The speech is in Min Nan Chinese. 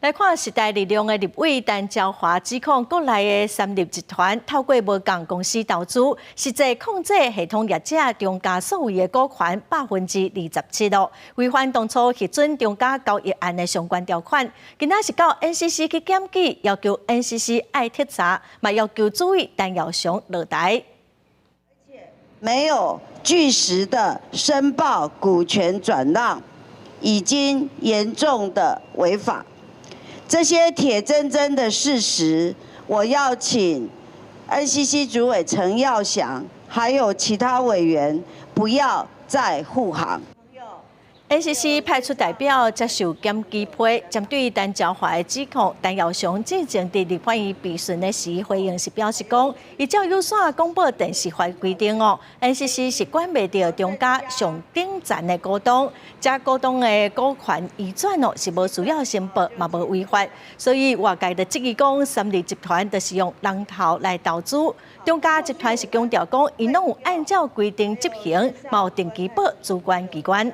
來看時代力量的立委陳椒華指控國內的三立集團透過無仝公司投資，實際控制系統業者中嘉所有的股權27%咯，違反當初核准中嘉交易案的相關條款。今仔是到 NCC 去檢舉，要求 NCC 愛徹查，嘛要求主委陳耀祥落台。沒有據實的申報股權轉讓，已經嚴重的違法。這些鐵錚錚的事實，我要請 NCC 主委陳耀祥，還有其他委員，不要再護航。 NCC 派出代表接受檢舉批，針對陳椒華的指控，陳耀祥之前佇立法院備詢的時回應時表示講，依照有線廣播電視法規定哦，NCC 是管袂著中嘉上頂層的股東，這股東的股權移轉哦是無需要申報，嘛無違法，所以外界就質疑講，三立集團就是用人頭來投資，中嘉集團是強調講，𪜶攏有按照規定執行，嘛有定期報主管機關。